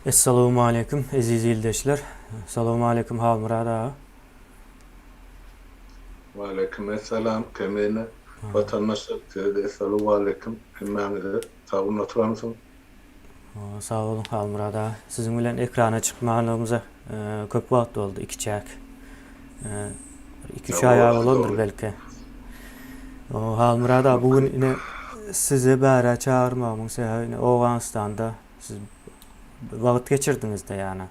Essalawmaleýkim eziz ildeşler. Salowmaleýkim Halmyrat aga. Waleýkim essalam Kemine watandaşlar sizede essalawmaleýkim hemmäňize sagyn oturansyň. Sag boluň Halmyrat aga. Siziň bilen ekrana çykmanlygymyza köp wagt boldy ikiçäk. Bir iki-üç aý bolandyr belki. Halmyrat aga bu gün ine sizi bärä çagyrmagymyň sebäbi ine Owganystanda Siz wagt geçirdiňizde ýany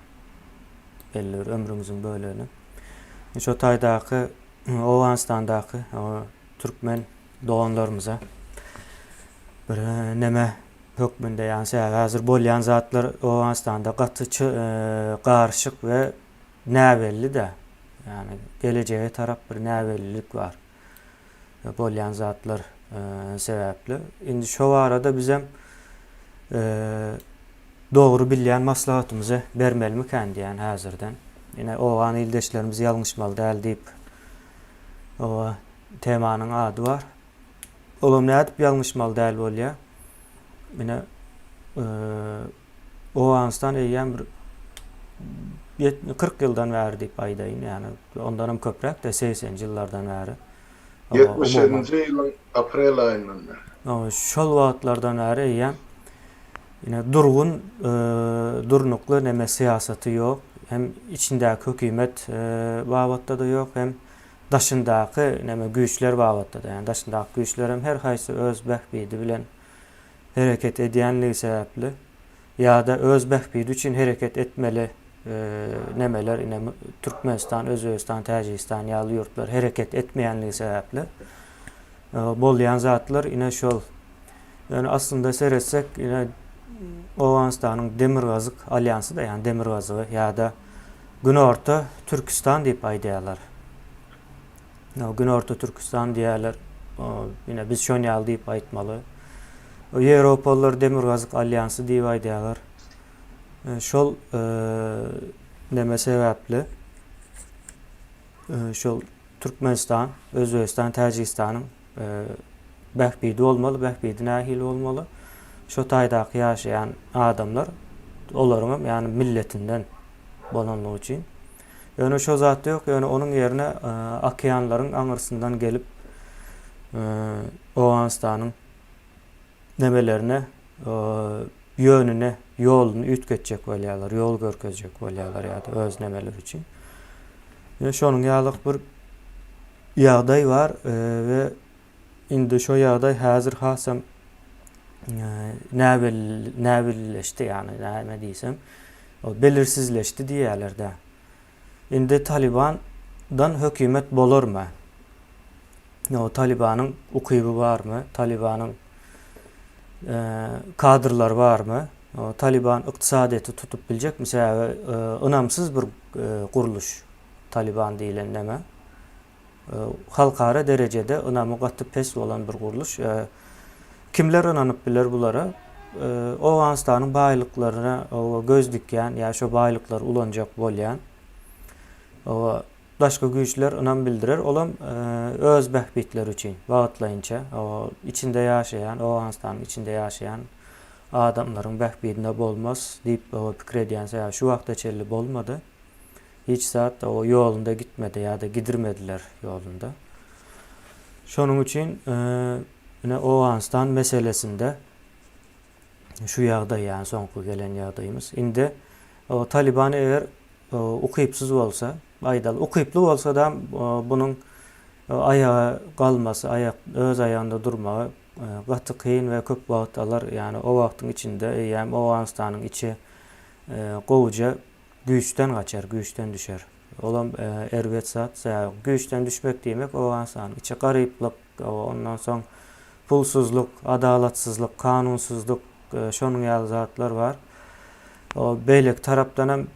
belli bir ömrüňiziň bölegini. Şo taýdaky Owganystandaky türkmen doganlarymyza bir neme hökmünde ýany sebäbi häzir bolýan zatlar Owganystanda gaty garyşyk we näbelli-de. Ýani gelejege tarap bir näbellilik bar. Bolýan zatlar sebäpli. Indi şo barada bizem dogry bilýän maslahatymyzy bermelimikän diýýän häzirden. Ine owgan ildeşlerimiz ýalňyşmaly däl diýip oba temanyň ady bar. Olam nädip ýalňyşmaly däl bolýar? Ine Owganystan eýýäm bir 40 ýyldan bäri diýip aýdaýyn, ýagny ondanam köpräk-de 80-nji ýyllardan bäri. 77-nji ýylyň aprel aýyndan bäri. Şol wagtlardan bäri eýýäm ine durgun, durnukly neme syýasaty ýok. Hem içindäki hökümet babatda-da ýok, hem daşyndaky neme güýçler babatda-da. Ýagny daşyndaky güýçler hem her haýsy öz bähbidi bilen hereket edýänligi sebäpli ýa-da öz bähbidi üçin hereket etmeli nemeler ine Türkmenistan, Özbegistan, Täjigistan ýaly ýurtlar hereket etmeýänligi sebäpli bolýan zatlar ine şol. Ýöne aslynda seretsek ine Owganystanyň demirgazyk alýansy-da ýagny demirgazygy ýa-da Günorta Türküstan diýip aýdýarlar. Günorta Türküstan diýýärler. Ine biz şon ýaly diýip aýtmaly. Ýewropalylar Demirgazyk alýansy diýip aýdýarlar. Şol neme sebäpli şol Türkmenistan, Özbegistan, Täjigistanyň bähbidi bolmaly, bähbidi nähili bolmaly? Şo taýdaky ýaşaýan adamlar olaryň hem ýagny milletinden bolanlygy üçin Ýöne şo zat ýok, ýöne onuň ýerine okeanlaryň aňyrsyndan gelip Owganystanyň nemelerine ýönüne, ýoluny üýtgetjek bolýarlar, ýol görkezjek bolýarlar ýa-da öz nemeleri üçin. Ýöne şonuň ýaly bir ýagdaý bar we indi şo ýagdaý häzir hasam näbelli näbellileşdi, ýagny näme diýsem, belirsizleşdi diýýärler-dä. Indi Talybandan hökümet bolarmy? Ýa Talybanyň ukyby barmy? Talybanyň kadrlary barmy? Talyban ykdysadyýeti tutup biljekmi? Sebäbi ynamsyz bir gurluş Talyban diýlen neme. Halkara derejede ynamy gaty pes bolan bir gurluş. Kimler ynanyp biler bulara? Owganystanyň baýlyklaryna göz dikýän ýa şo baýlyklary ulanjak bolýan daşky güýçler ynam bildirer. Olam öz bähbitleri üçin wagtlaýynça içinde ýaşaýan, Owganystanyň içinde ýaşaýan adamlaryň bähbidine bolmaz diýip pikir edýän. Sebäbi şu wagta çenli bolmady. Hiç zat o ýolunda gitmedi ýa-da gidirmediler ýolunda. Şonuň üçin ine Owganystan meselesinde şu ýagdaý ýagny soňky gelen ýagdaýymyz. Indi o Taliban eger ukypsyz bolsa, aýdaly ukyply bolsa da bunuň aýaga galmasy, aýak öz aýagynda durmagy gaty kyn we köp wagt alar. Ýagny o wagtyň içinde eýýäm Owganystanyň içi gowuja Güýçden gaçar, güýçden düşer. Olam erbet zat. Sebäbi güýçden düşmek diýmek Owganystanyň içi garyplyk, ondan soň pulsuzlyk, adalatsyzlyk, kanunsyzlyk, şonuň ýaly zatlar bar. O beýleki tarapdan hem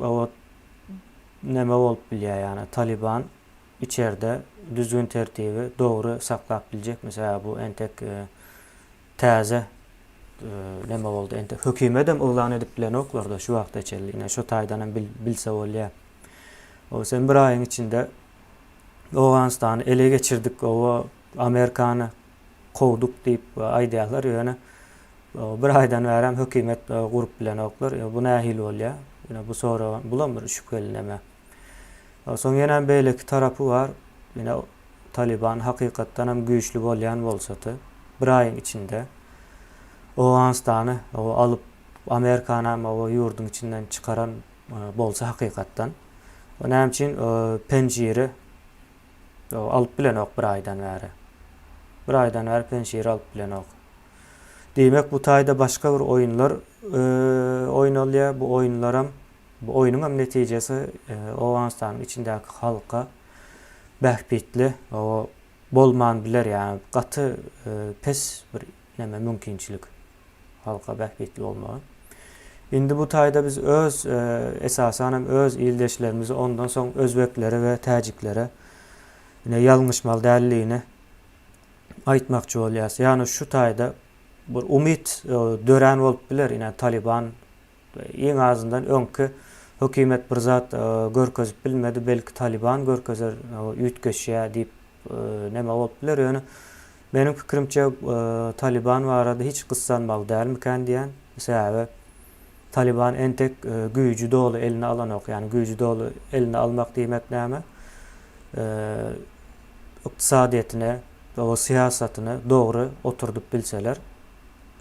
o neme bolup bilýär, ýagny Taliban içerde düzgün-tertibi dogry saklap biljekmi? Sebäbi bu entek Täze neme boldy entek hökümetem yglan edip bilenoklarda şu wagta çenli ine şu taýdan hem bilse bolýar. O sen bir aýyň içinde Owganystany ele geçirdik, owa Amerikany kowduk diýip aýdýarlar ýöne. Bir aýdan bärem hökümet gurup bilenoklar. Bu nähili bolýar? Ine bu sorag, bulam bir şübheli neme. Soň ýenem beýleki tarapy bar. Ine Talyban hakykatdan hem güýçli bolýan bolsady, bir aýyň içinde Owganystany alyp, Amerikany hem ýurduň içinden çykaran bolsa hakykatdan. O näme üçin Penjiri alyp bilenok bir aýdan bäri. Bir aýdan bäri Penjiri alyp bilenok. Diýmek bu taýda başga bir oýunlar oýnalýar. Bu oýunlaram bu oýnuň hem netijesi Owganystanyň içindäki halka bähbitli bolman biler. Ýagny gaty pes bir näme mümkinçilik halka bähbitli bolmagy. Indi bu taýda biz öz esasan hem öz ildeşlerimizi ondan soň özbeklere we täjiklere ine ýalňyşmaly däldigini aýtmakçy bolýas. Ýagny şu taýda bir umyt dörän bolup biler ine Talyban iň azyndan öňki hökümet bir zat görkezip bilmedi belki Talyban görkezer üýtgeşýär diýip neme bolup biler ýöne meniň pikirimçe Talyban barada hiç gyssanmaly dälmikän diýän sebäbi Talyban entek güýji doly eline alanok ýagny güýji doly eline almak diýmek näme ykdysadyýetine we syýasatyny dogry oturdyp bilseler,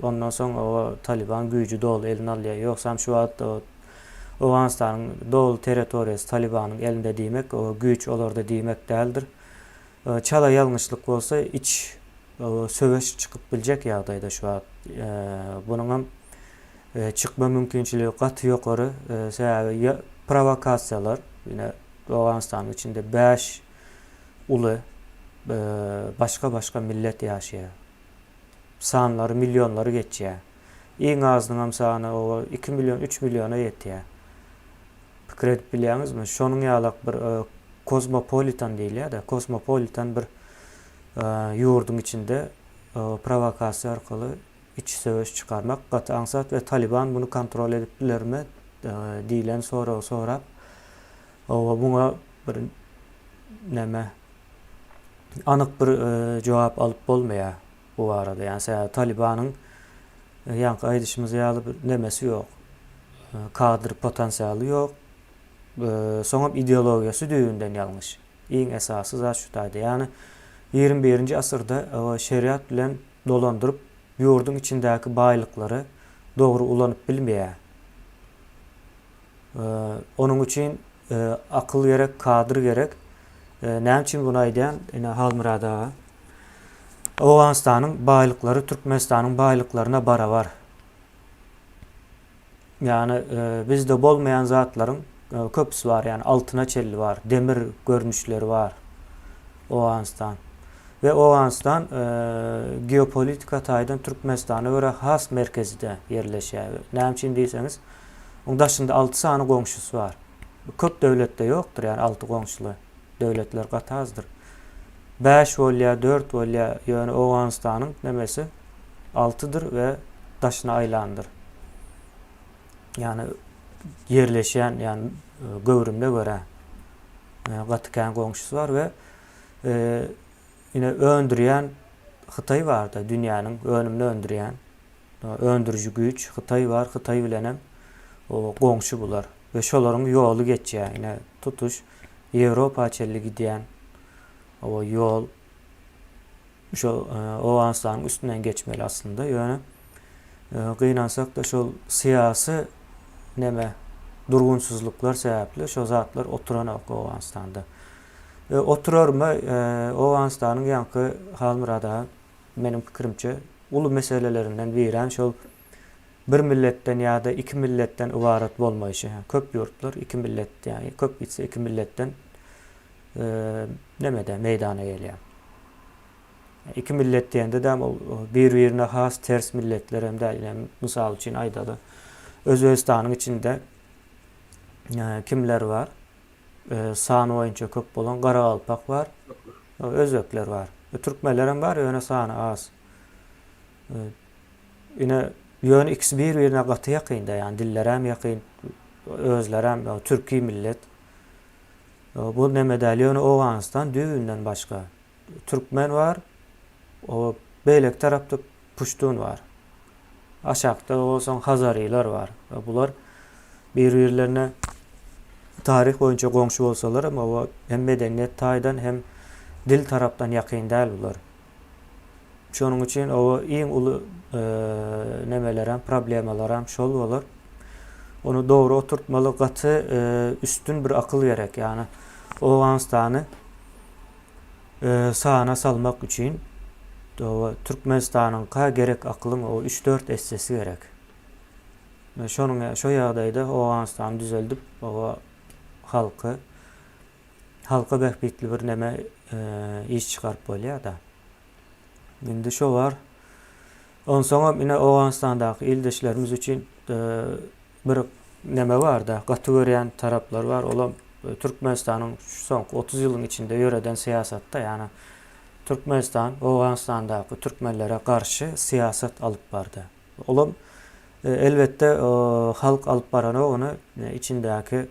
ondan soň o Talyban güýji doly eline alýar. Ýogsam şu wagt Owganystanyň doly territoriýasy Talybanyň elinde diýmek, o güýç olarda diýmek däldir. Çala ýalňyşlyk bolsa iç söweş çykyp biljek ýagdaýda şu wagt. Bunuňam çykma mümkinçiligi gaty ýokary. Sebäbi prowokasiýalar, ine Owganystanyň içinde 5 uly başga-başga millet ýaşaýar. Sanlary millionlary geçýär. Iň azynyňam sany oba 2 million, 3 milliona ýetýär. Pikir edip bilýäňizmi? Şonuň ýalak bir kosmopolitan diýilýär-de, kosmopolitan bir ýurduň içinde prowokasiýa arkaly iç söweş çykarmak gaty aňsat we Talyban muny kontrol edip bilermi diýlen soragy sorap, Hawa, muňa bir näme anyk bir jogap alyp bolmaýar bu barada. Ýagny sebäbi Talibanyň ýaňky aýdyşymyz ýaly bir nemesi ýok. Kadr potensialy ýok. Soňam ideologiýasy düýbünden ýalňyş. Iň esasy zat şu taýda. Ýagny 21-nji asyrda şeriat bilen dolandyryp ýurduň içindäki baýlyklary dogry ulanyp bilmeýär. Onuň üçin akyl gerek, kadr gerek. Näme üçin muny aýdýan? Ine Halmyrat aga. Owganystanyň baýlyklary Türkmenistanyň baýlyklaryna barabar. Ýagny bizde bolmaýan zatlaryň köpüsi bar, ýagny altyna çenli bar, demir görnüşleri bar Owganystan. We Owganystan geopolitika taýdan Türkmenistana görä has merkezde ýerleşýär. Näme üçin diýseňiz, Oň daşynda alty sany goňşusy bar. Köp döwletde ýokdur, ýagny alty goňşuly döwletler gaty azdyr. Bäş bolýar, dört bolýar, ýöne Owganystanyň nemesi altydyr we daşyna aýlandyr. Ýagny ýerleşýän, ýagny göwrümine görä gaty kän goňşusy bar we ine öndürýän Hytaý barda, dünýäniň önümini öndürýän. Öndüriji güýç Hytaý bar, Hytaý bilenem goňşy bular we şolaryň ýoly geçýär. Ine tutuş Ýewropa çenli gidýän o ýol şo Owganystanyň üstünden geçmeli aslynda. Ýöne gynansak-da şol syýasy neme durgunsyzlyklar sebäpli şo zatlar oturanok Owganystanda. Oturarmy Owganystanyň ýaňky Halmyrat aga meniň pikirimçe uly meselelerinden birem şol bir milletden ýa-da iki milletden ybarat bolmaýşy. Köp ýurtlar iki millet, ýagny köp gitse iki milletden nemede meýdana gelýär. Iki millet diýende de ol bir-birine has ters milletler hem däl. Ýagny mysal üçin aýdaly, Özbegistanyň içinde kimler bar? Sany boýunça köp bolan garagalpak bar, özbekler bar. Türkmenler hem bar, ýöne sany az. Ine, ýöne ikisi bir-birine gaty ýakynda, ýagny dilleri hem ýakyn, özleri hem türki millet. Bu neme däl, ýöne Owganystan düýbünden başga. Türkmen bar, o beýleki tarapda puştun bar. Aşakda bolsaň hazarylar bar. Bular bir-birlerine taryh boýunça goňşy bolsalar hem oba hem medeniýet taýdan hem dil tarapdan ýakyn däl bular. Şonuň üçin oba iň uly nemelerem, problemalaram şol bolar. Ony dogry oturtmaly gaty üstün bir akyl gerek. Ýagny Owganystany sana salmak üçin Türkmenistanyňka gerek akylyň o üç-dört essesi gerek. Şonuň şo ýagdaýda Owganystany düzeldip, oba halky halka bähbitli bir neme iş çykaryp bolýar-da. Indi şo bar. Onsoňam ine Owganystandaky ildeşlerimiz üçin bir neme bar-da, gaty görýän taraplar bar. Olam Türkmenistanyň şu soňky 30 ýylyň içinde ýöreden syýasatda, ýagny Türkmenistan Owganystandaky türkmenlere garşy syýasat alyp bardy. Olam elbetde halk alyp baranok ony, içindäki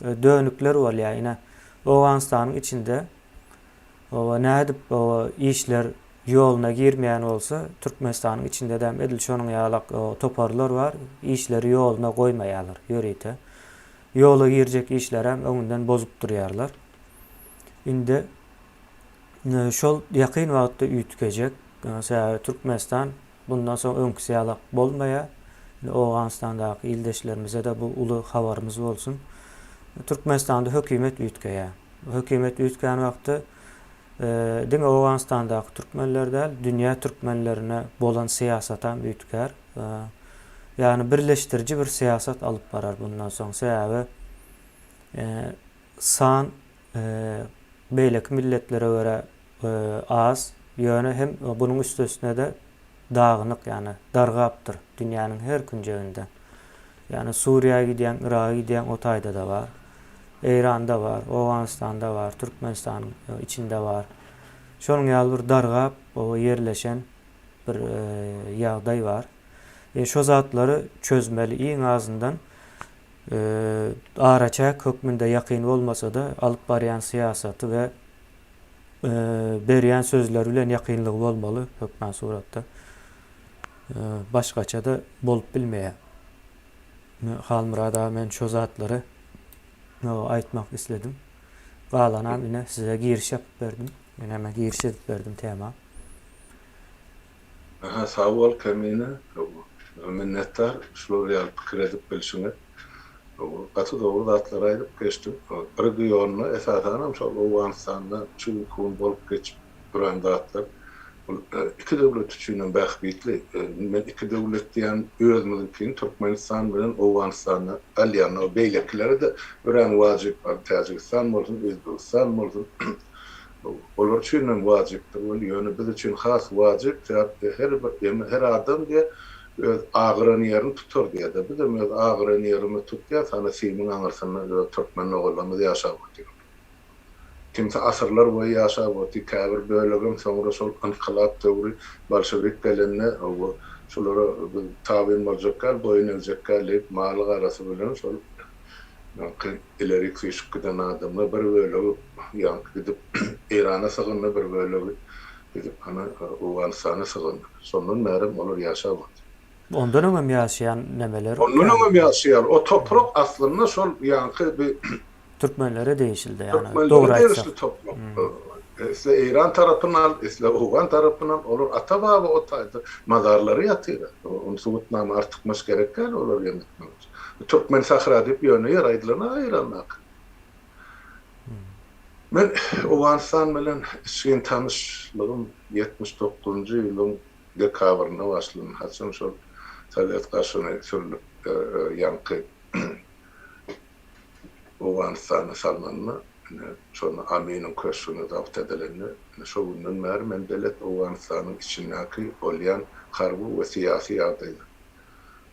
dönükler bolýar. Ine Owganystanyň içinde Oba nädip oba işler ýoluna girmeýän bolsa Türkmenistanyň içindedem edil şonuň ýalak toparlar bar işleri ýoluna goýmaýarlar ýörite. Ýola girjek işlerem öňünden bozup durýarlar. Indi şol ýakyn wagtda üýtgejek. Sebäbi Türkmenistan bundan soň öňküsi ýalak bolmaýar. Indi Owganystandaky ildeşlerimize-de bu uly habarymyz bolsun. Türkmenistanda hökümet üýtgeýär. Hökümet üýtgän wagty diňe Owganystandaky türkmenler däl, dünýä türkmenlerine bolan syýasatam üýtgär. Ýagny birleşdiriji bir syýasat alyp barar bundan soň. Sebäbi san beýleki milletlere görä az, ýöne hem bunuň üstesine-de dagynyk, ýagny dargapdyr dünýäniň her künjeginde. Ýagny Suriýa gidýäň, Yraga gidýäň, o taýda-da bar. Eýranda bar, Owganystanda bar, Türkmenistanyň içinde bar. Şonuň ýaly bir dargap, ýerleşen bir ýagdaý bar. E, şo zatlary çözmeli iň azyndan araçäk hökmünde ýakyn bolmasa-da alyp barýan syýasaty we berýän sözleri bilen ýakynlygy bolmaly hökman suratda. Başgaça-da bolup bilmeýär. Halmyrat aga men şo zatlary aýtmak isledim. Galanam ine size giriş ýapyp berdim. Men hem giriş edip berdim tema. Aha sag bol Kemine. Minnetdar şular ýaly pikir edip bilşiňe. Gaty dogry zatlary aýdyp geçdiň. Regionda esasanam şol Owganystanda şu günki gün bolup geçip duran zatlar bul iki döwlet üçinem bähbitli. Men iki döwlet diýýän özümiziňkini Türkmenistan bilen Owganystany alýan. Beýlekilere-de örän wajyp Täjigistan bolsun, Özbegistan bolsun. Olar üçin hem wajypdyr weli, ýöne biz üçin has wajyp, sebäp her bir her adam diýýär, öz agyran ýerini tutar diýýär-de, bizem öz agyran ýerimizi tutýas, hany simiň aňyrsynda öz türkmen doganlarymyz ýaşap otyr. Kimsi asyrlar boýy ýaşap otyr, käbir bölegem soňra şol ynkylap döwri bolşewik gelende, hawa, şulara biz tabyn boljak däl, boýun egjek däl diýip, maly-garasy bilen şol ýaňky Ilerik süýşüp giden adamlar bir bölegi ýaňky gidip Eýrana sygyndy, bir bölegi gidip hany Owganystana sygyndy. Şondan bärem olar ýaşap otyr. Ondan öňem ýaşaýan nemeler. Ondan öňem ýaşaýar. O toprak aslynda şol ýaňky bi. Türkmenlere degişlidi ýagny dogry aýtsak. Türkmenlere degişli toprak. Isle Eýran tarapyny al, isle Owgan tarapyny al, olar ata-baba o taýda mazarlary ýatyr. Ony subutnama artykmaç gerek däl olary ýem etmek üçin. Türkmen sahra diýip ýöne ýer aýdylan-a Eýrandaky. Men Owganystan bilen içgin tanyşlygym 79-njy ýylyň dekabrynda başlandy. Haçan şol sowet gaşyny sürlüp ýaňky Owganystana salnanda, ine, şonda Aminiň köşgüne zabt edilende, ine, şo günden bäri men belet Owganystanyň içindäki bolýan harby we syýasy ýagdaýlar.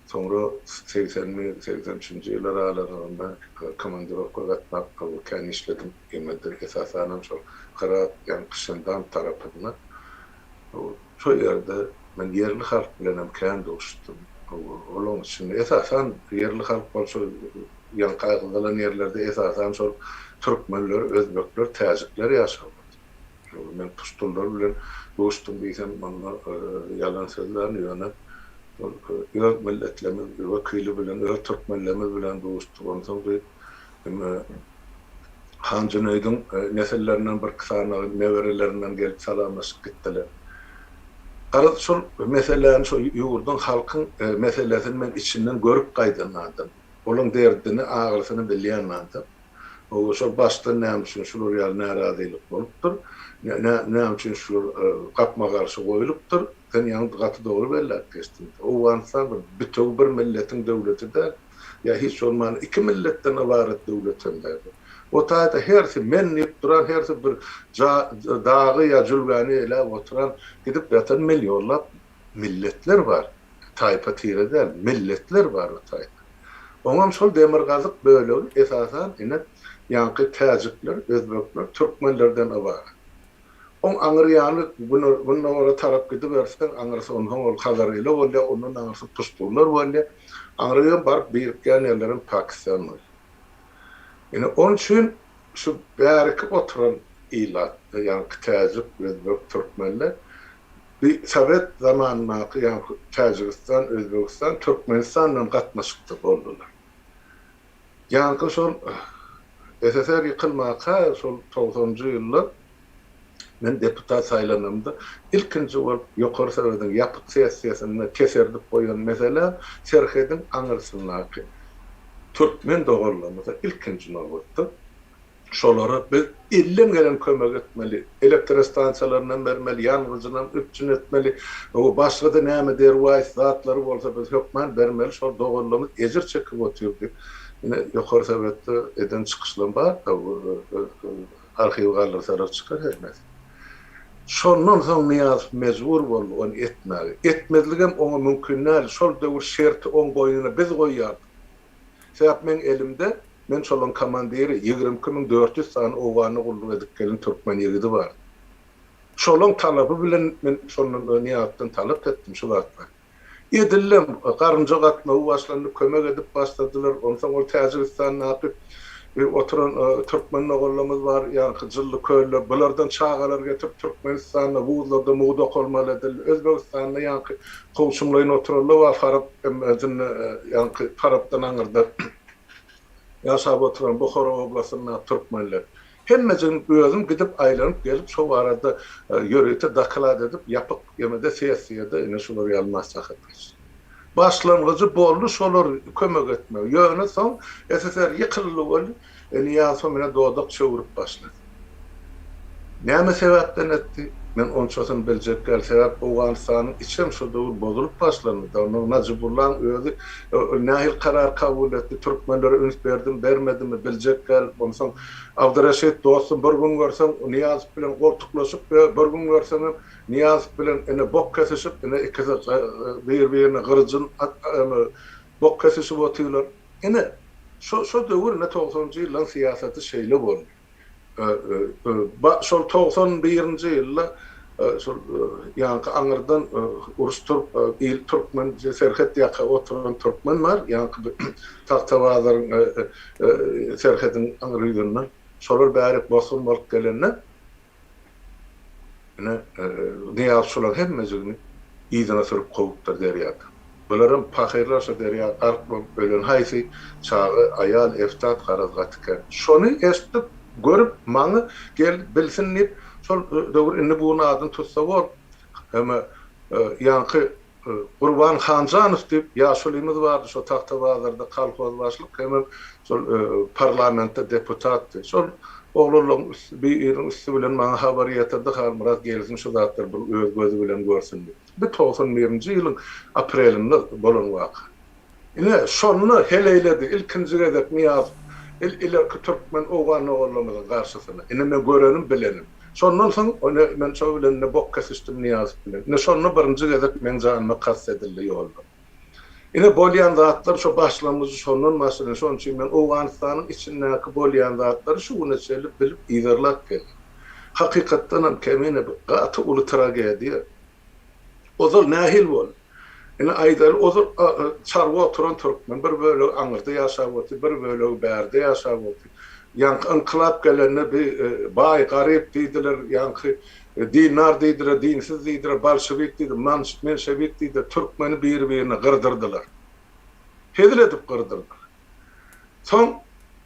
Soňra 81, 83-nji ýyllar aralygynda komandirowka gatnap, kän işledim. Ýene-de esasanam şol Hyrat, ýaňky Şindand tarapynda. Şo ýerde men ýerli halk bilenem kän duşdum. Olaň içinde esasan ýerli halk bolsa ýaňky agzalan ýerlerde esasan şol türkmenler, özbekler, täjikler ýaşap otyr. Men puştunlar bilen duşdum diýsem onda ýalan sözlän ýöne. Ol öz milletlerimiz wekili bilen, öz türkmenlerimiz bilen duşdy. Onsoň bi Han Jüneýdiň nesillerinden birki sany neberelerinden gelip salamlaşyp gitdiler. Garaz, şol meseläni, şo ýurduň, halkyň meselesini men içinden görüp gaýdan adam. Olaň derdini, agyrysyny bilýän adam. Hawa, şol başdan näme üçin şular ýaly närazylyk bolupdyr, näme üçin şular gapma-garşy goýlupdyr, sen ýaňy gaty dogry belläp geçdiň. Owganystan bir bütewi bir milletiň döwleti däl, ýa hiç bolmanda iki milletden ybarat döwlet hem däl. O taýda hersi men diýip duran, hersi bir dagy ýa jülgäni eýläp oturan, gidip ýatan millionlap milletler bar. Taýpa-tire däl, milletler bar o taýda. Oňam şol demirgazyk bölegi esasan ine ýaňky täjikler, özbekler, türkmenlerden ybarat. Oň aňry ýany gündogara tarap gidiberseň aňyrsy onsoň ol Hazar ili bolýar, ondan aňyrsy puştunlar bolýar. Aňrygam baryp birikýän ýerlerem Pakistan bolýar. Ine oň üçin şu bäriki oturan ilat, ýaňky täjik, özbek, türkmenler Bi sowet zamanyndaky ýaňky Täjigistan, Özbegistan, Türkmenistan bilen gatnaşykda boldular. Ýaňky şol SSR ýykylmaka şol togsanynjy ýylda men deputat saýlanamda ilkinji bolup Ýokary Sowediň ýapyk sessiýasynda keserdip goýan meselem serhediň aňyrsyndaky türkmen doganlarymyza ilkinji nobatda Şolara biz elden gelen kömegi etmeli, elektrostansiýalarynam bermeli, ýangyjynam üpjün etmeli, başga-da näme derwaýys zatlary bolsa biz hökman bermeli, şol doganlarymyz ejir çekip otyr diýip, ine, Ýokary Sowetde eden çykyşlarym bar, arhiw galdyrsalar çykar hemmesi. Şondan soň Nyýazow mejbur boldy ony etmäge. Etmezligem oňa mümkin däl, şol döwür şerti oň boýnuna biz goýýardyk. Sebäp meň elimde Men şolaň komandiri, 22 400 sany Owganda gulluk edip gelen türkmen ýigidi bar. Şolaň talapy bilen men şondan Nyýazdan talap etdim şu zatlary. Edildem, garynja gatnawy başlandy, kömek edip başladylar. Onsoň ol Täjigistandaky oturan türkmen doganlarymyz bar, ýaňky Jylly kölde, bulardan çagalar getirip Türkmenistanda wuzlarda mugt okalmaly edildi. Özbegistanda ýaňky kowçumlaýyn oturanlar bar, Farap ýaňky Farapdan aňyrda. Ýaşap oturan Buhara oblastyndaky türkmenler. Hemmejigini özüm gidip aýlanyp gelip şo barada ýörite doklad edip ýapyk ýemede sessiýada ine şular ýaly maslahat geçdi. Başlangyjy boldy şolar kömek etmek. Ýöne soň SSR ýykyldy weli Nyýazow mine dodak çöwrüp başlady. Näme sebäpden etdi? Men onçasyny biljek däl. Sebäp Owganystanyň içem şo döwür bozulyp başlandy. Ondan Najibullaň özi nähili karar kabul etdi, türkmenlere üns berdimi, bermedimi biljek däl. Onsoň Abdyreşit dostum bir gün görseň Nyýazow bilen goltuklaşyp bir gün görseňem Nyýazow bilen ine bok kesişip ine ikisi bir-birine gyryjyn bok kesişip otyrlar. Ine şo şo döwür ine togsanynjy ýyllaň syýasaty şeýle boldy. Şol 91-nji ýylda şol ýaňky aňyrdan uruş turup il türkmen serhet ýaka oturan türkmen bar ýaňky Tagtabazaryň serhediň aňry ýüzünde şolar bärik bosgun bolup gelende Ine, Nyýaz şolaryň hemmejigini yzyna sürüp kowupdyr derýada. Bularam pahyrlar şo derýa gark bolup ölen haýsy çaga, aýal, eftat garaz gaty kän. Şony eşdip, görüp, maňa gel, bilsin diýip, şol döwür indi buny adyny tutsa bor. Heme ýaňky Gurban Hanjanow diýip ýaşulymyz bardy, şo Tagtabazarda kolhoz başlyk hemem şol parlamentde deputatdy. Şol oglanlaryň üsti, biriniň üsti bilen maňa habar ýetirdi, Halmyrat gelsin şu zatlary bir öz gözi bilen görsün diýip. Bu 91-nji ýylyň aprelinde bolan waka. Ine, şonda heleýledi ilkinji gezek Nyýazow il ilerki türkmen owgan doganlarymyzyň garşysyna. Ine, men görenim, bilenim. Şondan soň, ine, men şo bilen ine bok kesişdim Nyýazow bilen. Ine, şonda birinji gezek meň janyma kast edildi ýolda. Ine, bolýan zatlar şo başlangyjy şondan başlanýar. Şonuň üçin men Owganystanyň içindäki bolýan zatlary şu güne çenli bilip yzarlap geldim. Hakykatdanam Kemine bu gaty uly tragediýa. Ozal nähili boldy? Ine aýdaly, ozal çarwa oturan türkmen bir bölegi aňyrda ýaşap otyr, bir bölegi bärde ýaşap otyr. Ýaňky ynkylap gelende bi baý, garyp diýdiler, ýaňky. Dindar diýdiler, dinsiz diýdiler, bolşewik diýdi, menşewik diýdiler, türkmeni biri-birine gyrdyrdylar. Hezil edip gyrdyrdylar. Soň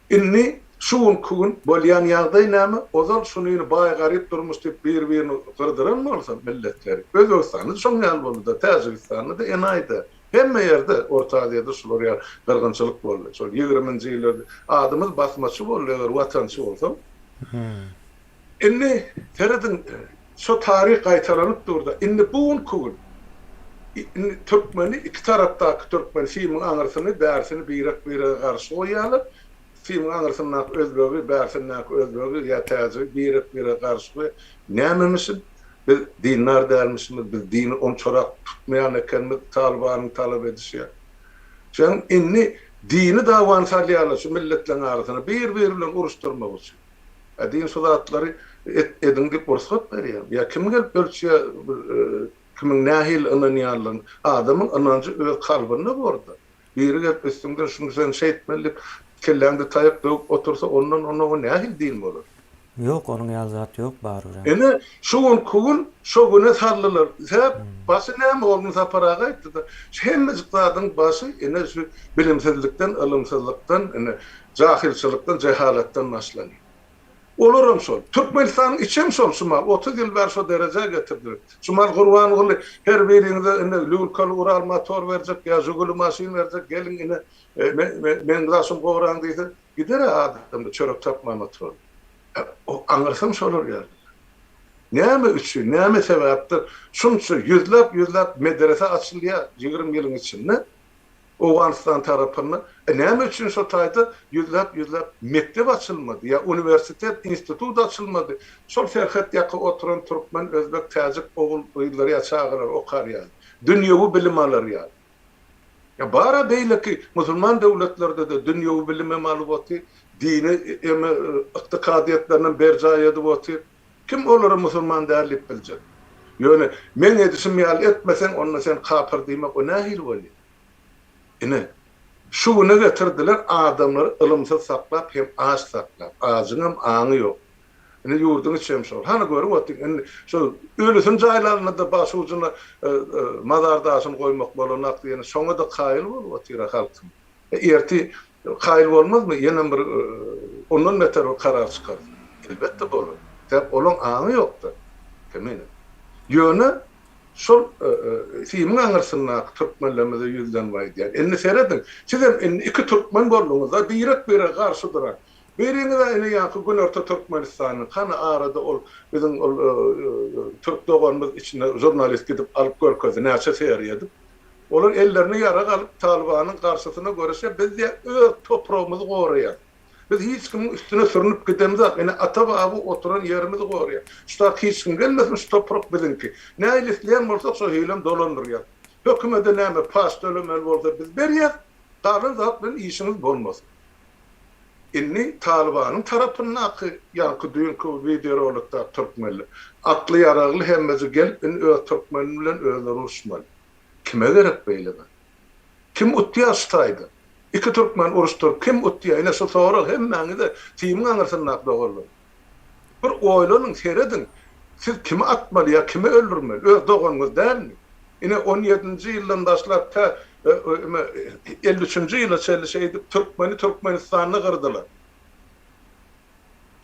indi şu günki gün bolýan ýagdaý näme? Ozal şunyny baý-garyp durmuş diýip bir-birini gyrdyran bolsa milletleri, Özbegistanda-da şoň ýaly boldy-da, Täjigistanda-da enaýy-da, hemme ýerde Orta Aziýada şular ýaly gyrgynçylyk boldy. Şol ýigriminji ýyllarda adymyz basmaçy boldy eger watançy bolsaň. Indi serediň, şo taryh gaýtalanyp dur-da. Indi bu günki gün indi türkmeni iki tarapdaky türkmeni simiň aňyrsyny, bärsini birek-birege garşy goýýarlar. Simiň aňyrsyndaky özbegi, bärsindäki özbegi ýa täjigi birek-birege garşy goýýar. Nämemişin? Biz dindar dälmişimiz, biz dini onçarak tutmaýan ekenimiz, Talybanyň talap edişi ýaly. Şonuň indi dini dawany salýarlar şu milletleriň arasyna bir-biri bilen uruşdyrmak üçin. Ä din şu zatlary et ediň diýip rugsat berýärmi? Ýa kim gelip ölçýär kimiň nähili ynanýanlygyny? Adamyň ynanjy öz kalbynda borda. Biri gelip üstüňden şuny sen şeýtmeli diýip kelläňde taýak döwüp otursa ondan onda o nähili din bolar? Ýok onuň ýaly zat ýok barybirem. Ine şu günki gün şo güne saldylar. Sebäp başy näme ol Sapar aga aýtdyda. Şu hemmejik zadyň başy ine şu bilimsizlikden ylymsyzlykdan ine Jahylçylykdan, jehalatdan başlanýar. Olaram şol. Türkmenistanyň içem şol şu mal. 30 ýyl bäri şo derejä getirdiler. Şu mal Gurbanguly her biriňize ine lýulkaly Ural motor berjek ýa Žiguli maşyn berjek geliň ine meň daşym goraň diýse gider-ä adamlar çörek tapman oturan. Aňyrsam şolar ýaly. Näme üçin, näme sebäpden şunça ýüzläp-ýüzläp medrese açylýar 20 ýylyň içinde? Owganystan tarapynda näme üçin şo taýda ýüzläp-ýüzläp mekdep açylmady ýa uniwersitet, institut açylmady? Şol serhet ýaka oturan türkmen, özbek, täjik ogul-gyzlary ýa çagalary okar ýaly, dünýewi bilim alar ýaly. Ýa bar-a beýleki musulman döwletlerde-de dünýewi bilimem alyp otyr, dini eme ykdykadyýetlerinem berjaý edip otyr. Kim olara musulman däl diýip biljek? Ýöne meň edişim ýaly etmeseň onda sen kapyr diýmek o nähili bolýar? Ine, şu güne getirdiler adamlary ylymsyz saklap hem aç saklap. Ajyňam aňy ýok. Ine ýurduň içi hem şol. Hany görüp otyň indi şo ölüsini jaýlanynda-da başujuna mazar daşyny goýmak bolanok diýeni şoňa-da kaýyl bolup otyr-a halkym. Ertir Kaýyl bolmazmy, ýenem bir ondan beter bir karar çykarsa? Elbetde bolar. Sebäp olaň aňy ýokda. Kemine. Ýöne şol simiň aňyrsyndaky türkmenlerimize ýüzlenip aýdýan. Indi serediň, sizem indi iki türkmen bolduňyzda, birek-birege garşy duran. Biriňiz-ä ine ýaňky günorta Türkmenistanyň, hany arada ol biziň ol türk doganymyz içinde žurnalist gidip alyp görkezdi, näçe seriýa edip. Olar ellerine ýarag alyp Talybanyň garşysyna göreşýär, biz diýýär öz topragymyzy goraýarys. Biz hiç kimiň üstüne sürnüp gidemzok, ine ata-baba oturan ýerimizi goraýarys. Şu tak hiç kim gelmesin, şu toprak biziňki. Nähili isleýän bolsak şo hilem dolandyrýarys. Hökümede näme paç tölemeli bolsa biz berýäris, galan zat bilen işiňiz bolmasyn. Indi Talybanyň tarapyndaky ýaňky düýnki wideorolikdaky türkmenler atly-ýaragly hemmesi gelip indi öz türkmeni bilen özleri uruşmaly. Kime gerek beýle zat? Kim utýar şu taýda? Iki türkmen uruşdyryp kim utýar? Ine şu sorag hemmäňize simiň aňyrsyndaky doganlar. Bir oýlanyň, serediň. Siz kimi atmaly ýa kimi öldürmeli? Öz doganyňyz dälmi? Ine on ýedinji ýyldan başlap tä 53-nji ýyla çenli şeýdip türkmeni Türkmenistanda gyrdylar.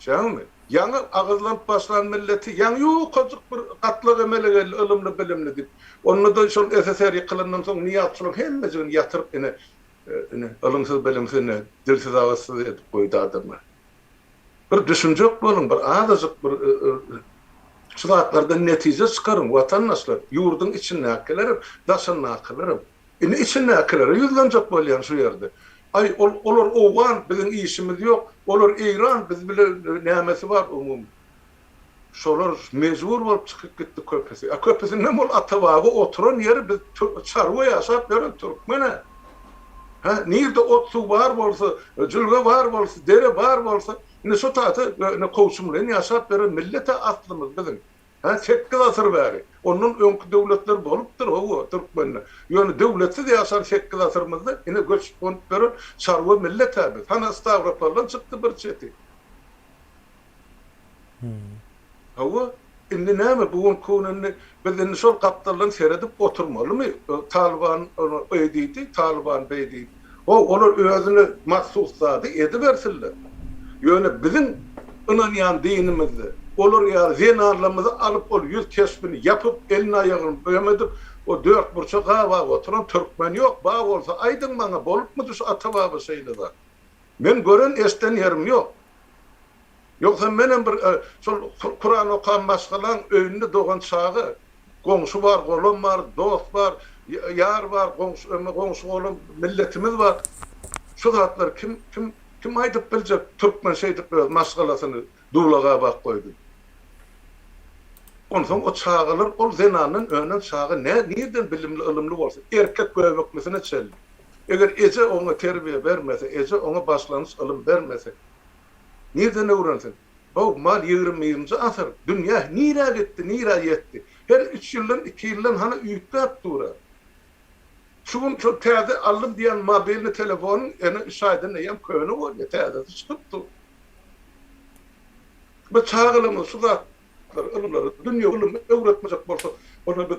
Şäňmi? Ýaňy agyzlanyp başlan milleti ýaňy ýukajyk bir gatlak emele geldi ylymly-bilimli diýip. Onda-da şol SSR ýykylandan soň Nyýazçylaryň hemmejigini ýatyryp ine ine ylymsyz-bilimsiz ine dilsiz-agyzsyz edip goýdy adamlar. Bir düşünjek boluň, bir azajyk bir şu zatlardan netije çykaryň watandaşlar, ýurduň içindäkilerem, daşyndakylaram. Indi içindäkilere ýüzlenjek bolýan şu ýerde. Aý, ol, olar owgan, biziň işimiz ýok, olar eýran, biz bile nämesi bar umumy. Şolar mejbur bolup çykyp gitdi köpüsi. A köpüsindem ol ata-baba oturan ýeri biz çarwa ýaşap ýören türkmen-ä. Hä, nirde ot-suw bar bolsa, jülge bar bolsa, dere bar bolsa, indi şo taýda ine kowçumlaýyn ýaşap ýören millet-ä aslymyz biziň. Hä, sekiz asyr bäri. Ondan öňki döwletler bolupdyr, hawa, türkmende. Ýöne döwletsiz ýaşan sekiz asyrymyzda ine göçüp-gonup ýören çarwa millet-ä biz. Hana Stawropoldan çykdy bir çeti. Hawa. Indi näme bu günki gün indi biz indi şol gapdaldan seredip oturmalymy? Talyban öý diýdi, Talyban beý diýdi. How, olar özüne mahsus zady edibersinler. Ýöne biziň ynanýan dinimizde olar ýaly zenanlarymyzy alyp ol ýüz keşbini ýapyp, elini aýagyny böhm edip o dörtburça gabap oturan türkmen ýok. Bar bolsa aýdyň maňa bolupmydy şu ata-baba şeýle zat? Men gören eşden ýerim ýok. Ýogsam menem bir şol Kuran okan maşgalaň öýünde dogan çaga. Goňşy bar, golam bar, dost bar, ýar bar, goňşy goňşy-golam milletimiz bar. Şu zatlary kim kim kim aýdyp biljek türkmen şeýdip öz maşgalasyny dula gabap goýdy. Onsoň o çagalar ol zenandan önen çaga nä nirden bilimli ylymly bolsun erkek göbeklisine çenli. Eger eje oňa terbiýe bermese, eje oňa başlangyç ylym bermese Nirden öwrensin? How, mal 21-nji asyr, dünýä nirä gitdi, nirä ýetdi? Her üç ýyldan, iki ýyldan hany üýtgäp dur-a. Şu gün şol täze aldym diýen mobilni telefonyň ene üç aýdan eýýäm köne bolýar, täzesi çykyp dur. Biz çagalarymyza şu zat Ylymlary, dünýewi ylymy öwretmejek bolsak, onda biz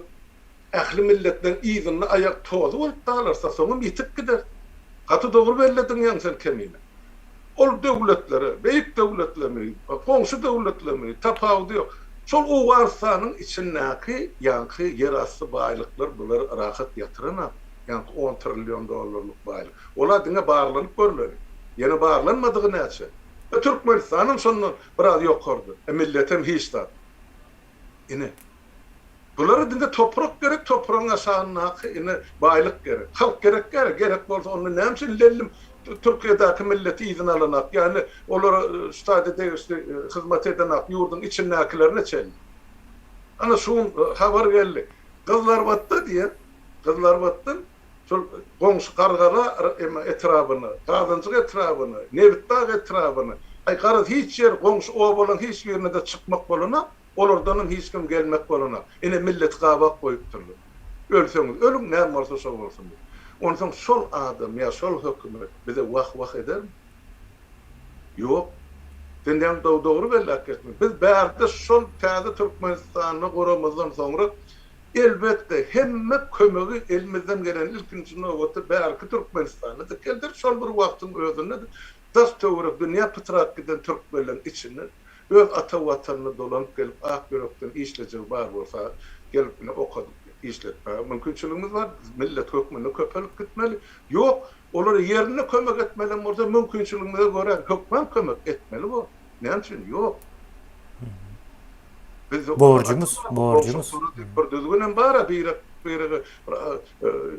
ähli milletleriň yzynda aýak tozy bolup galarys-da, soňam ýitip gideris. Gaty dogry bellediň ýaňy sen Kemine. Ol döwletlere, beýik döwletlermi, goňşy döwletlermi, tapawudy ýok. Şol Owganystanyň içindäki ýaňky ýerasty baýlyklar bulary rahat ýatyranok. Ýaňky on trillion dollarlyk baýlyk. Ol-a diňe barlanyp görleni. Ýene barlanmadygy näçe? E Türkmenistanam şondan biraz ýokarda. E milletem hiç zat. Ine. Bulara diňe toprak gerek, topragyň aşagyndaky ine baýlyk gerek. Halk gerek däl. Gerek bolsa onda näme üçin lellim Türkiýedäki milleti yzyna alanak, ýagny olara şu taýda degişli hyzmat edenak, ýurduň içindäkilerine çenli. Ana şu gün habar geldi. Gyzlarbatda diýen, Gyzlarbatdan Şol goňşy Gargala etrabyna, Gazanjyk etrabyna, Nebitdag etrabyna, aý garaz hiç ýer goňşy obalaryň hiç birine-de çykmak bolana, olardanam hiç kim gelmek bolana. Ine milleti gabak goýupdyrlar. Ölseňiz ölüň, näme bolsa şo bolsun diýip. Onsoň şol adam ýa şol hökümet bize wah-wah edermi? Ýok. Sen ýaňy dogry belläp geçdiň. Biz bärde şol täze Türkmenistany guramyzdan soňra Elbetde, hemme kömegi elimizden gelen ilkinji nobatda bärki Türkmenistanda dikelderis, şol bir wagtyň özünde-de daş-töwerek dünýä pytrap giden türkmenleriň içinden öz ata Watanyna dolanyp gelip ak ýürekden işlejegi bar bolsa gelip ine okadyp işletmäge mümkinçiligimiz bar, biz millet hökmünde köpelip gitmeli. Ýok, olara ýerinde kömek etmelem bolsa mümkinçiligimize görä hökman kömek etmeli bor. Näme üçin? Ýok. Bizde Borjumyz, borjumyz. Bir düzgünem bar-a, birek-birege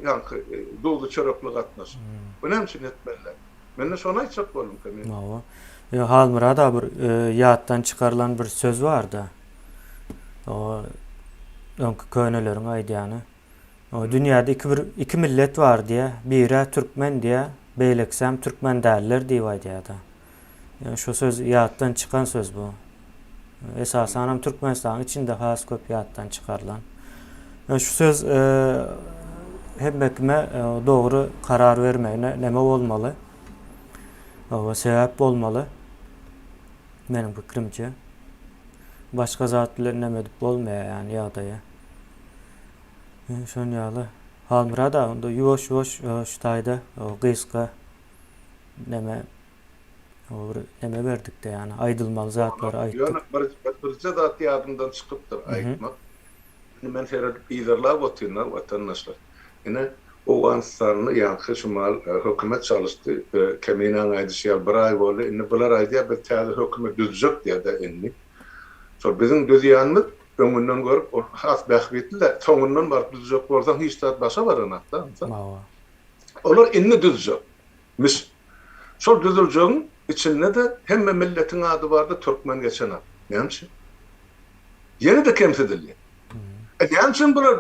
ýaňky duzly çörekli gatnaşyk. Bu näme üçin etmeliler? Men-de şony aýtjak boldum Kemine. Hawa. Ýa Halmyrat aga bir ýatdan çykarylan bir söz bar-da. O öňki köneleriň aýdýany. O dünýäde iki bir iki millet bar diýýär. Biri-ä türkmen diýýär, beýlekisem türkmen däller diýip aýdýar-da. Şu söz ýatdan çykan söz bu. Esasanam Türkmenistanyň içinde has köp ýatdan çykarylan. Şu söz hemme kime dogry karar bermegine neme bolmaly? Sebäp bolmaly. Meniň pikrimçe. Başga zat bilen neme edip bolmaýar ýani ýagdaýy. Şon ýaly. Halmyrat aga onda ýuwaş-ýuwaş şu taýda gysga neme bir neme berdikde ýani aýdylmaly zatlary aýtdyk. Ýöne bir birje zat ýadymdan çykypdyr aýtmak. Indi men seredip yzarlap otyryn-a watandaşlar. Ine Owganystanda ýaňky şumal hökümet çalyşdy. Keminäň aýdyşy ýaly bir aý boldy. Indi bular aýdýar biz täze hökümet düzjek diýýär-de indi. Şol biziň düzýänimiz öňünden görüp ol has bähbitli-de soňundan baryp düzjek bolsaň hiç zat başa baranok-da. Olar indi düzjek. Miş. Şol düzüljegiň içinde-de hemme milletiň ady bardy, türkmen geçenok. Näme üçin? Ýene-de kemsidilýär. E näme üçin bular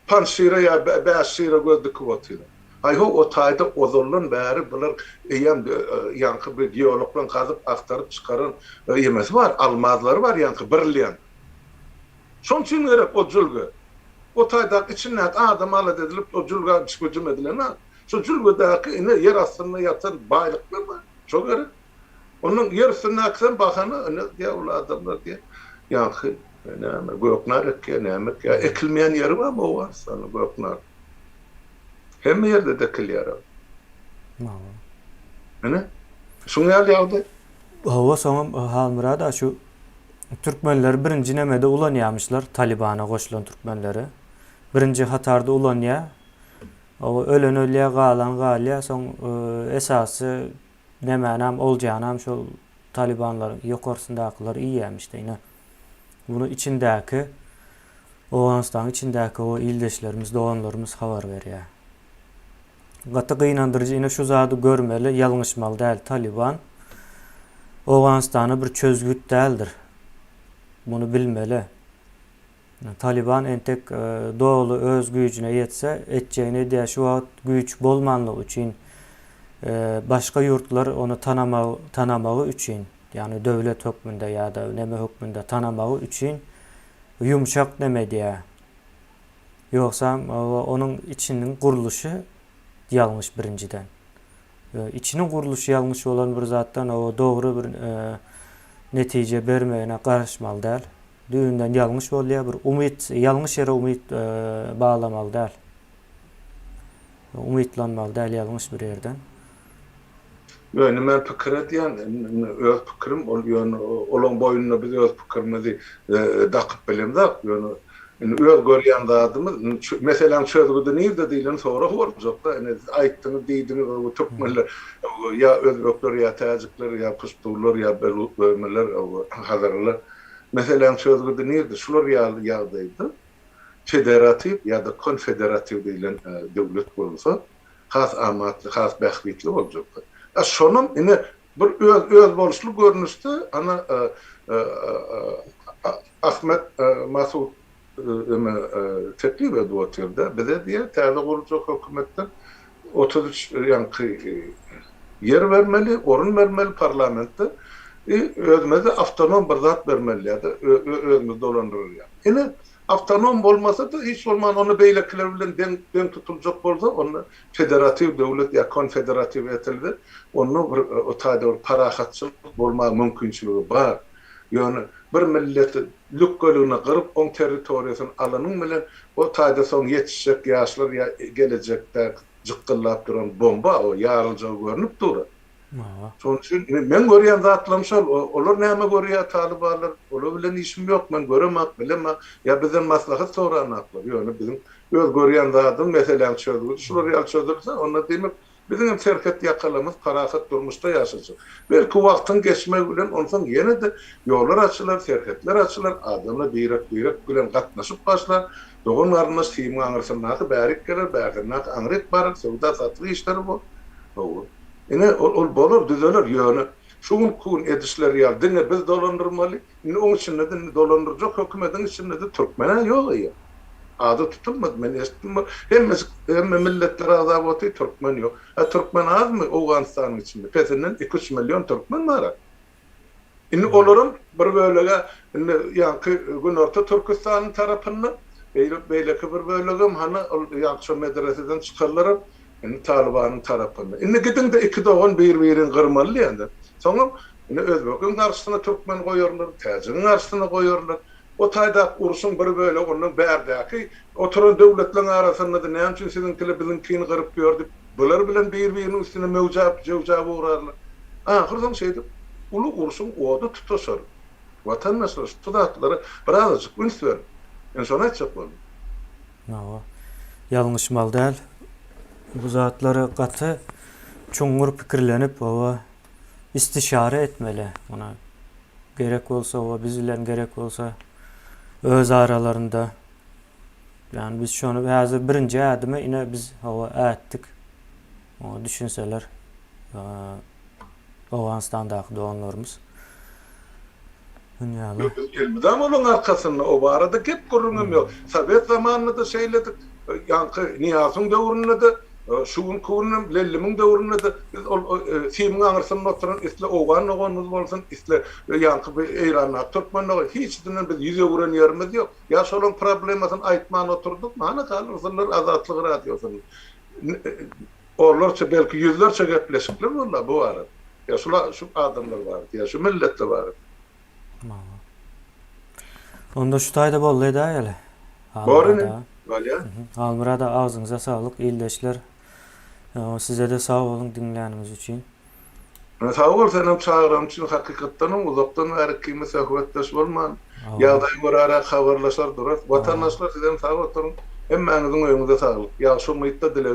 Panjşire ýa Bäşşire göz dikip otyrlar? Haý-how, o taýda ozaldan bäri bular eýýäm ýaňky bir geologlaryň gazyp agtaryp çykaran ýemesi bar, almazlary bar ýaňky brilliant. Şoň üçin gerek o jülge. O taýdaky içindäki adam alada edilip o jülgä hüjüm edilen-ä. Şu jülgedäki ine ýer astynda ýatan baýlyklar bar. Şo gerek. Ondan ýer üstündäkisem bahana ine diýýär ol adamlar diýýär. Ýaňky. Näme, göknar ekýär, näme ekýär? Ekilmeýän ýeri barmy Owganystanda göknar? Hemme ýerde-de ekilýär. Hawa. Ine, şuň ýaly ýagdaý. Hawa, soňam Halmyrat aga şu türkmenleri birinji nemede ulanýarmyşlar, Talybana goşulan türkmenleri. Birinji hatarda ulanýar. Hawa, ölen ölýär, galan galýar. Soň esasy Nämänem oljanam şol talybanlaryň ýokarsyndakylar iýýämişde ine. Muny içindäki Owganystanyň içindäki o ildeşlerimiz, doganlarymyz habar berýär. Gaty gynandyryjy ine şu zady görmeli, ýalňyşmaly däl Talyban Owganystana bir çözgüt däldir. Muny bilmeli. Talyban entek doly öz güýjüne ýetse, etjegini edýär. Şu wagt güýç bolmanlygy üçin başga ýurtlar ony tanamagy üçin, ýagny döwlet hökmünde ýa-da neme hökmünde tanamagy üçin ýumşak neme edýär. Ýogsam onuň içiniň gurluşy ýalňyş birinjiden. Içiniň gurluşy ýalňyş bolan bir zatdan dogry bir netije bermegine garaşmaly däl. Düýbünden ýalňyş bolýar. Bir umyt, ýalňyş ýere umyt baglamaly däl. Umytlanmaly däl ýalňyş bir ýerden. Ýöne men pikir edýän, indi öz pikirim, ol ýöne olaň boýnuna biz öz pikirimizi dakyp bilemzok, ýöne indi öz görýän zadymyz, indi meseläň çözgüdi nirde diýlen sorag boljakda, ine siz aýtdyňyz diýdiňiz, bu türkmenler ýa özbekler ýa täjikler ýa puştular ýa beluçler, hazarlar Meseläň çözgüdi nirde? Şular ýaly ýagdaýda federatiw ýa-da konfederatiw diýlen döwlet gurulsa has amatly, has bähbitli boljakdy. A şonam ine bir öz özboluşly görnüşde ana Ahmet Masud eme teklip edip otyrda, bize diýýär täze guruljak hökümetden 33 ýaňky ýer bermeli, orun bermeli parlamentde i özümize awtonom bir zat bermeli ýa-da özümizi dolandyrar ýaly. Ine, awtonom bolmasa-da hiç bolman onda beýlekiler bilen deň deň tutuljak bolsa, onda federatiw döwlet ýa konfederatiw etilse, onda bir o taýda bir parahatçylyk bolmaga mümkinçiligi bar. Ýöne bir milleti lükgeligine gyryp oň territoriýasyny alanyň bilen o taýda soň ýetişjek ýaşlar ýa gelejekdäki jykgyllap duran bomba o ýaryljagy görnüp dur. Şonuň üçin meň görýän zatlarym şol olar näme görýär talybalar olar bilen işim ýok men göremak bilemak ýa bizden maslahat soranaklar ýöne biziň öz görýän zadym meseläň çözgüdi şular ýaly çözülse onda diýmek Biziň hem serhet ýakalarymyz parahat durmuşda ýaşajak. Belki wagtyň geçmegi bilen onsoň ýene-de ýollar açylar, serhetler açylar, adamlar birek-birek bilen gatnaşyp başlar, dogan-garyndaş simiň aňyrsyndaky bärik geler, bärsindäki aňryk barar, söwda-satyk işleri bor. Hawa. Ine, ol bolar, düzeler, ýöne şu günki gün edişleri ýaly diňe biz dolandyrmaly, Indi oň içinde-de indi dolandyrjak hökümediň içinde-de türkmen-ä ýok eýýäm. Ady tutulmady. Men eşitdim bir hemmejik hemme milletler agzap otyr, türkmen ýok. Ä türkmen azmy Owganystanyň içinde? Pesinden iki-üç million türkmen bar-a. Indi olaram bir bölegi indi ýaňky Günorta Türküstanyň tarapynda, beýle beýleki bir bölegem hany ol ýaňky şo medreseden çykanlaram indi Talybanyň tarapynda. Indi gidiň-de iki dogan bir-birini gyrmaly diýende. Soňam Indi özbegiň garşysyna türkmen goýarlar, täjigiň garşysyna goýarlar. O taýdaky urşuň bir bölegi ondan bärdäki oturan döwletleriň arasynda-da näme üçin siziňkiler biziňkini gyryp ýör diýip, bular bilen bir-biriniň üstüne möwjäp, jöwjäp ugrarlar. Ahyr soň şeýdip uly urşuň ody tutaşar. Watandaşlar şu zatlara birazajyk üns beriň. Men şony aýtjak boldum. Hawa. Ýalňyşmaly däl. Bu zatlary gaty çuňňur pikirlenip, hawa, istişare etmeli. Muny gerek bolsa we biz bilen gerek bolsa öz aralarynda. Yani biz şony häzir birinji ädimi ine biz hawa ätdik. Oňa düşünseler Owganystandaky doganlarymyz. Dünýäli. Elmydam olaň arkasynda, o barada gep gürrüňem ýok. Sowet zamanynda-da şeýledik, ýaňky Nyýazowyň döwründe-de, şu günki günem Lellimiň döwründe-de biz ol simiň aňyrsynda oturan isle owgan doganymyz bolsun, isle ýaňky bu Eýrandaky türkmen dogan, hiçisinden biz ýüz öwüren ýerimiz ýok. Ýa şolaň problemasyny aýtman oturdykmy? Hany galyrsynlar Azatlyk Radiosyny. Onlarça, belki ýüzlerçe gepleşikler boldy bu barada. Ýa şula şu adamlar barada, ýa şu milletler barada. Onda şu taýda boldy edäýeli. Bor inim, bolýa. Halmyrat aga agzyňyza saglyk ildeşler. Sizede sag boluň diňläniňiz üçin. Sag bol senem çagyran üçin hakykatdanam uzakdan bäri ikimiz söhbetdeş bolman ýagdaýa göräräk habarlaşar durarys. Watandaşlar sizem sag oturyň hemmäňiziň öýüňize saglyk. Ýagşy umytda dileg.